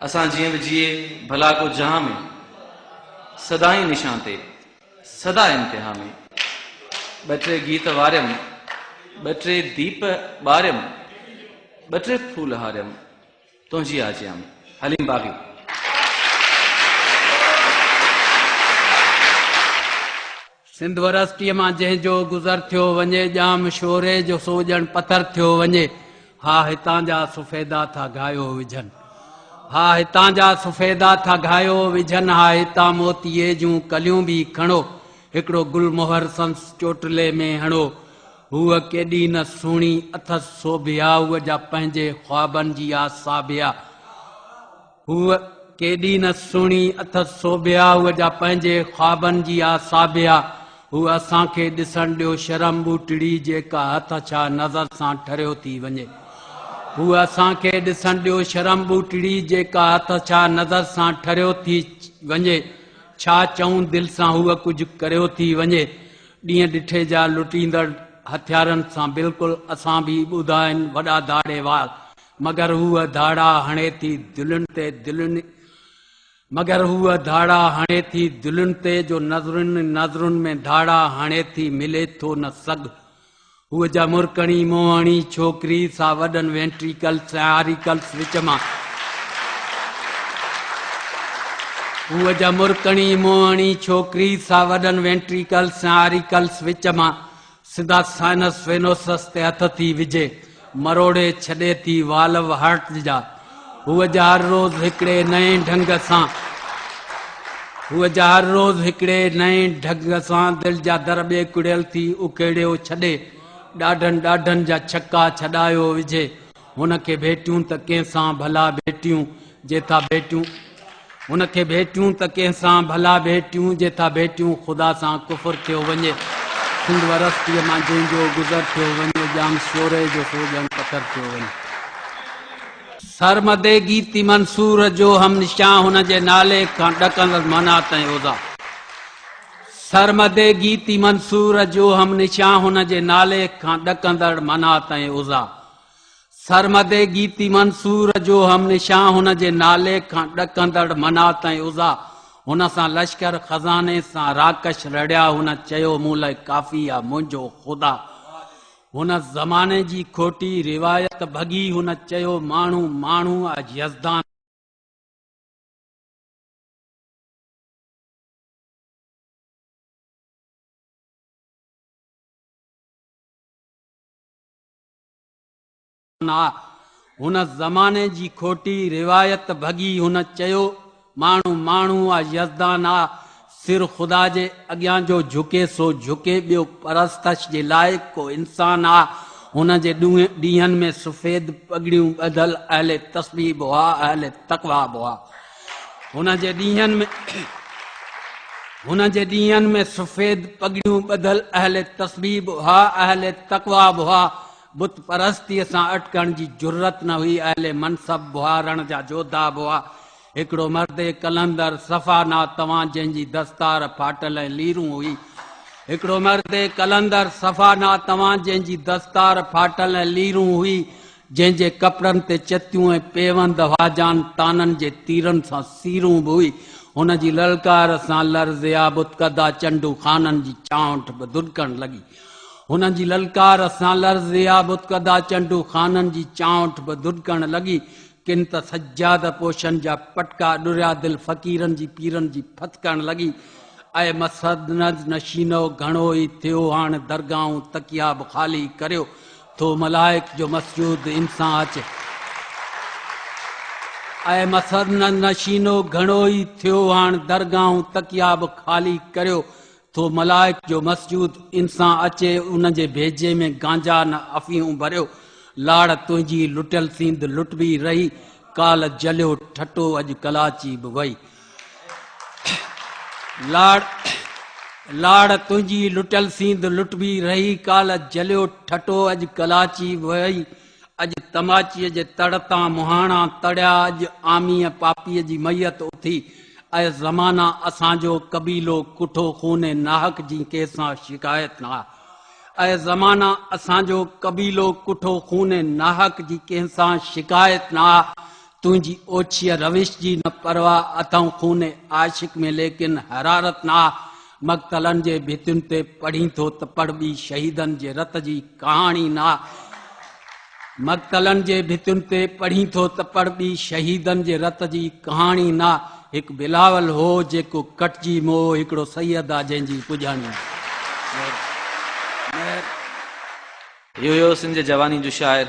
اسان جيئن به جيئي ڀلا ڪو جهان ۾، سدائين نشان تي، سدا انتها ۾. ٻه ٽي گيت واريم، ٻه ٽي ديپ ٻاريم، ٻه ٽي ڦول هاريم، تنهنجي آجيان ۾. حليم باغي. سنڌ ورسٽيء مان جنهن جو گذر ٿيو وڃي، ڄام شوري جو سو ڄڻ پٿر ٿيو وڃي. ها هتان جا سفيدا ٿا گهايو وجهن. ها هتان جا سفيدا ٿا گهايو وجهن. ها هتان موتيي جون ڪليون به کڻو، هڪڙو گل مهر سنس چوٽلي ۾ هڻو. هوء ڪيڏي نه سهڻي اٿس سوڀيا، هوء جا پنهنجي خوابن جي آ ساڀيا. هوء ڪيڏي نه سهڻي اٿس سوڀيا، هوء جا پنهنجي خوابن جي آ ساڀيا. هوء اسان کي ڏسڻ ڏيو شرم ٻوٽڙي، جيڪا هٿ ڇا نظر سان ٺريو ٿي وڃي. هوء اسان کي ڏسڻ ڏيو شرم ٻوٽڙي، جيڪا هٿ ڇا نظر سان ٺريو ٿي وڃي. ڇا چئون دل سان هوء ڪجهه ڪريو ٿي وڃي. ڏينهن ڏٺي جا لٽيندڙ هٿيارن سان بلڪل اسان به ٻڌا آهن وڏا ڌاڙيوال. مگر هوء ڌاڙا هڻي ٿي دلين تي دلين مگر هوء ڌاڙا هڻي ٿي دلين تي جو نظرن ئي نظرن ۾ ڌاڙا هڻي ٿي ملي ٿو نه سگهه هوء جا مرڪڻي موهڻي ڇوڪري سا وڏن وينٽريڪلس ۽ آريڪلس وچ مان هوء جا مرڪڻي موهڻي ڇوڪري سا وڏن وينٽريڪلس ۽ آريڪلس وچ مان سڌا سائنس وينوسس تي هٿ ٿي وجهي، مروڙي ڇڏي ٿي والو هارٽ جا. هوء جا هر روز هڪڙي نئين ڍنگ سان هوء جا هر روز هڪڙي نئين ڍنگ سان دل جا در ٻيڪڙيل ٿي اکيڙيو ڇڏي، ڏاڍن ڏاڍن جا ڇڪا ڇڏايو وجهي. هن کي ڀيٽيون ته ڪنهن سان ڀلا ڀيٽيون، جي ٿا ڀيٽيون. هن کي ڀيٽيون ته ڪنهن سان ڀلا ڀيٽيون، جي ٿا ڀيٽيون خدا سان ڪفر ٿيو وڃي. سنڌ ورستيء مان جنهن جو گذر ٿيو وڃي، ڄام شوري جو سو ڄڻ پٿر ٿيو وڃي. سرمدي گيتي منصور جو هم نشان هن جي نالي کان ڏڪندڙ منات ۽ عزا. سرمدي گيتي منصور جو هم نشان هن جي نالي کان ڏڪندڙ منات ۽ عزا. سرمدي گيتي منصور جو هم نشان هن جي نالي کان ڏڪندڙ منات ۽ عزا. هن سان لشڪر خزاني سان راڪش رڙيا هن چيو مون لاء ڪافي آ منهنجو خدا. هن زماني جي کوٽي روايت ڀڳي هن چيو ماڻهو ماڻهو آ يزدان. آ. هن زماني جي کوٽي روايت ڀڳي هن چيو، ماڻهو ماڻهو آ يزدان آ، سر خدا جي اڳيان جو جهڪي سو جهڪي ٻيو پرستش جي لائق ڪو انسان آ. هن جي ڏينهن ۾ سفيد پڳڙيون ٻڌل اهل تسبيح به هئا اهل تقويٰ به هئا. هن جي ڏينهن ۾ هن جي ڏينهن ۾ سفيد پڳڙيون ٻڌل اهل تسبيح به هئا اهل تقويٰ به هئا. بت پرستيء سان اٽڪڻ جي جرئت نه هئي. اهل منصب به هئا، رڻ جا جوڌا به هئا. هڪڙو مرد قلندر صفا ناتوان جنهن جي دستار ڦاٽل ۽ ليرون هئي. هڪڙو مرد قلندر صفا ناتوان جنهن جي دستار ڦاٽل ۽ ليرون هئي، جنهن جي ڪپڙن تي چتيون ۽ پيوند هئا، جان طعنن جي تيرن سان سيرون به هئي. هن جي للڪار سان لرزيا بتڪدا چنڊو خانن جي چانئٺ به ڌڏڪڻ لڳي. هن جي للڪار سان لرزيا بتڪدا چنڊو خانن جي چانئٺ به ڌڏڪڻ لڳي. ڪن ته سجاده پوشن جا پٽڪا ڏريا دل فقيرن جي پيرن جي ڦٿڪڻ لڳي. اي مسند نشينؤ گهڻو ئي ٿيو هاڻ درگاهون تڪيا به خالي ڪريو. ٿو ملائڪ جو مسجود انسان اچي. اي مسند نشينؤ گهڻو ئي ٿيو هاڻ درگاهون تڪيا به خالي ڪريو. ٿو ملائڪ جو مسجود انسان اچي ان جي ڀيجي ۾ گانجا نه افيون ڀريو لاڙ تنهنجي لٽيل سينڌ لٽبي رهي ڪالهه جليو ٺٽو اڄ ڪلاچي به وئي لاڙ لاڙ تنهنجي لٽيل سينڌ لٽبي رهي ڪالهه جليو ٺٽو اڄ ڪلاچي به وئي اڄ تماچيء جي تڙ تان مهاڻا تڙيا، اڄ آميء پاپيء جي ميت اٿي. اي زمانا اسان جو قبيلو ڪٺو خون ناحق جي ڪنهن سان شڪايت نه آ. اي زمانا اسان جو قبيلو ڪٺو خون ناحق جي ڪنهن سان شڪايت نه آ. تنهنجي اوڇيء روش جي نه پرواهه اٿئون خون عاشق ۾ ليڪن حرارت نه آ. مقتلن جي ڀتين تي پڙهين ٿو ته پڙهه ٻي شهيدن جي رت جي ڪهاڻي نه آ. مقتلن جي ڀتين تي پڙهين ٿو ته پڙهه ٻي شهيدن جي رت جي ڪهاڻي نه آ. هڪ بلاول هو جيڪو ڪٽجي مئو هڪڙو سيد آ جنهن جي پڄاڻي نه آ. اهو هيو سنڌ جي جواني جو شاعر.